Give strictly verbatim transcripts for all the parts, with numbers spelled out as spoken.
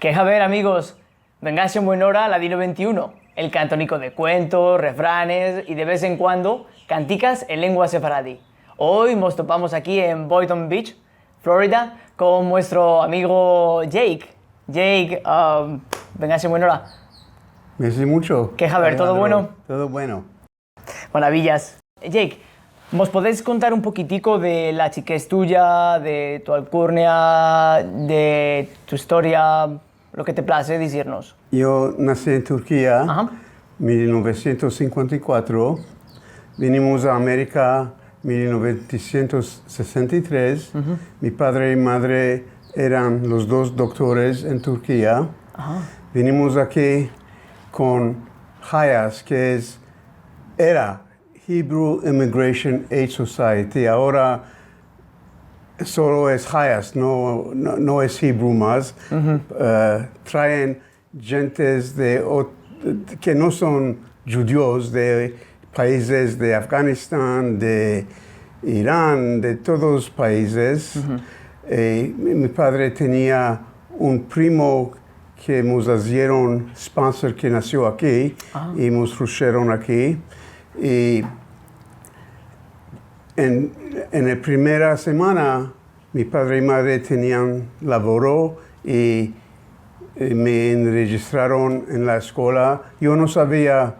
Ke haber, amigos? Vengash en buena ora a Ladino vente i uno, el kantoniko de kuentos, refranes i, de vez en kuando, kantikas en lengua sefaradi. Oy mos topamos aki en Boynton Beach, Florida, kon muestro amigo Jake. Jake, ah, vengash en buena ora. Mersi muncho. Ke haber, todo bueno? Todo bueno. Maraviyas. Jake, mos podes kontar un pokitiko de la chikez tuya, de tu alkurnia, de tu istoria, lo ke te plaze dizirnos? Yo nasi en Turkia, aha, mil novesientos sinkuenta i kuatro. Vinimos a Amerika mil novesientos sesenta i tres. Uhu. Mi padre i madre eran los dos doktores en Turkia. Aha. Vinimos aki kon HIAS, ke es, era Hebrew Immigration Aid Society. Agora solo es HIAS, no, no, no es Hebrew mas. Uhu. Eh, traen djentes de ot-, ke no son djudios, de paizes de Afganistan, de Iran, de todos paizes. Uhu. Eh, mi, mi padre tenia un primo ke mos azieron sponsor, ke nasio aki, ah, i mos trusheron aki. I en, en la primera semana, mi padre i madre tenian lavoro i, i me enrejistraron en la eskola. Yo no savia,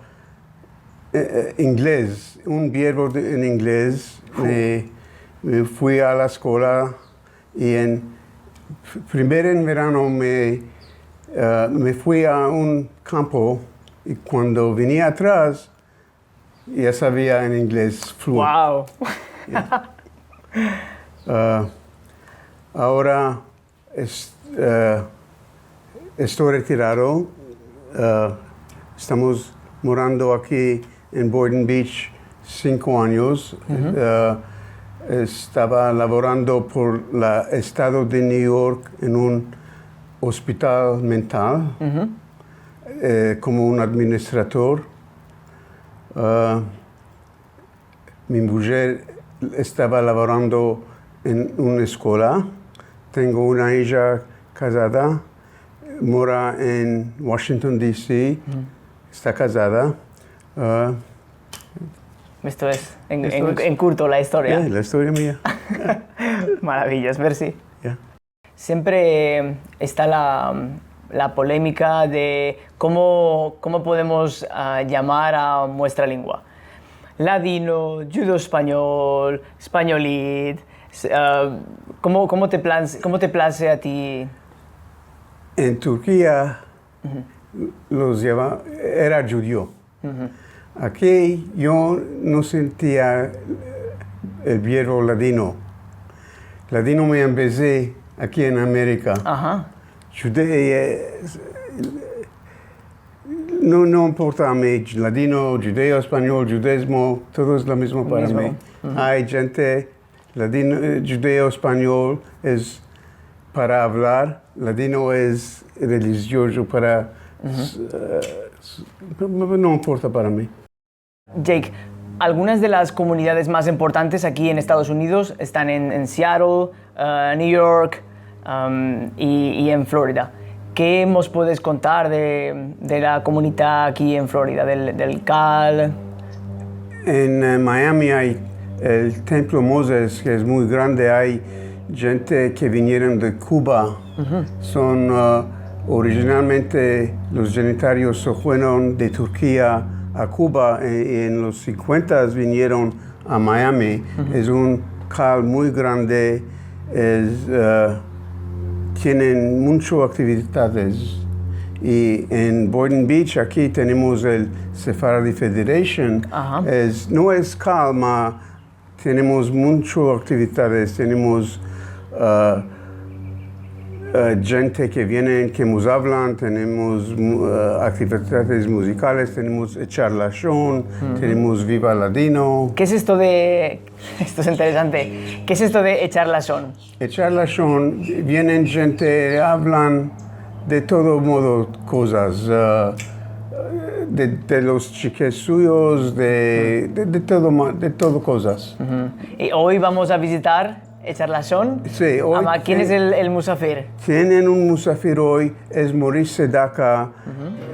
eh, eh, inglez, un vierbo de, en inglez. Me, me fui a la eskola i en, primero en verano me, eh, me fui a un kampo i kuando vini atras, ya savia en inglez fluent. Wow. Ya. Ah, agora es-, ah, esto retirado. Ah, estamos morando aki en Boynton Beach sinko anyos. Uhu. Ah, estava lavorando por la estado de New York en un ospital mental, uhu, eh, komo un administrador. Ah, mi mujer estava lavorando en una eskola. Tengo una ija kazada, mora en Washington, D C, uhu, esta kazada. Ah, esto es, en, esto en, es en kurto, la istoria. Ya, la istoria mia. Maraviyas, mersi. Ya. Siempre esta la, la polemika de komo, komo podemos, ah, yamar a muestra lengua. Ladino, djudeo-espanyol, espanyolit, s-, ah, komo, komo te plan-, komo te plaze a ti? En Turkia, uhu, los yama-, era djudeo. Uhu. Aki yo no sentia el vierbo ladino. Ladino me ambeze aki en Amerika. Aha. Djudeo, eh, no, no importa a mi, ladino, djudeo, espanyol, djudezmo, todo es lo mizmo para mi. Mizmo. Uhu. Ay djente ladino, eh, djudeo-espanyol es para avlar, ladino es relijiozo para, uhu, s-, eh, s-, no, no, no importa para mi. Jake, algunas de las komunidades mas importantes aki en Estados Unidos estan en, en Seattle, eh, New York, am, i, i en Florida. Ke mos puedes kontar de, de la komunidad aki en Florida, del, del Cal? En, eh, Miami ay el Templo Moses, ke es muy grande. Ay djente ke vinieron de Kuba. Uhu. Son, eh, orijinalmente los djinitarios se fueron de Turkia a Kuba, e, i en los sinkuentas vinieron a Miami. Uhu. Es un Cal muy grande, es, eh, tienen muncho aktividades. I en Boynton Beach, aki tenemos el Sephardi Federation. Aha. Es, no es Cal, ma tenemos muncho aktividades, tenemos, eh, eh, djente ke vienen, ke mos avlan, tenemos, mu-, eh, aktividades muzikales, tenemos Echar Lashon, uhu, tenemos Viva Ladino. Ke es esto de, esto es interesante, ke es esto de Echar Lashon? Echar Lashon, vienen djente, avlan de todo modo kozas, eh, de, de los chikes suyos, de, de, de todo ma-, de todo kozas. Uhu. I oy vamos a vizitar Echar lashon. Si, oy Ama, ken es el, el musafir? Tienen un musafir oy, es Moris Sedaka,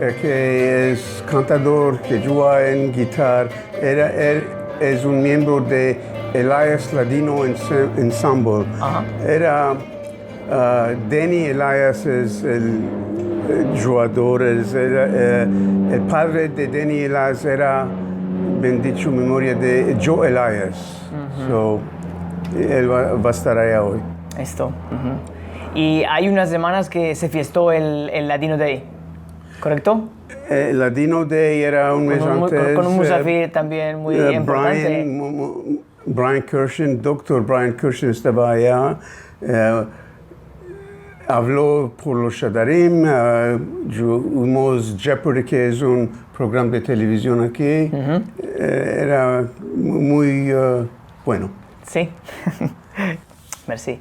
eh, ke es kantador, ke djuga en gitar. Era, el es un miembro de Elias Ladino Ense- Ensemble. Aha. Era, ah, Danny Elias es el, el djugador, es el, eh, el padre de Danny Elias era, bendicho memoria, de Joe Elias. So, el va, va a estar aya oy. Esto. Uhu. I ay unas semanas ke se fiestó el, el Ladino Day, korekto? Eh, Ladino Day era un mes Kon un mu- antes. kon un eh, musafir tambien muy eh, importante. Brian, Mu- Mu- Brian Kirshen, doktor Brian Kirshen estava aya. Eh, avlo por los shadarim, eh, dju- uvimos Jeopardy, ke es un programa de televizion aki. Eh, era mu- muy, eh, bueno. Si. Mersi.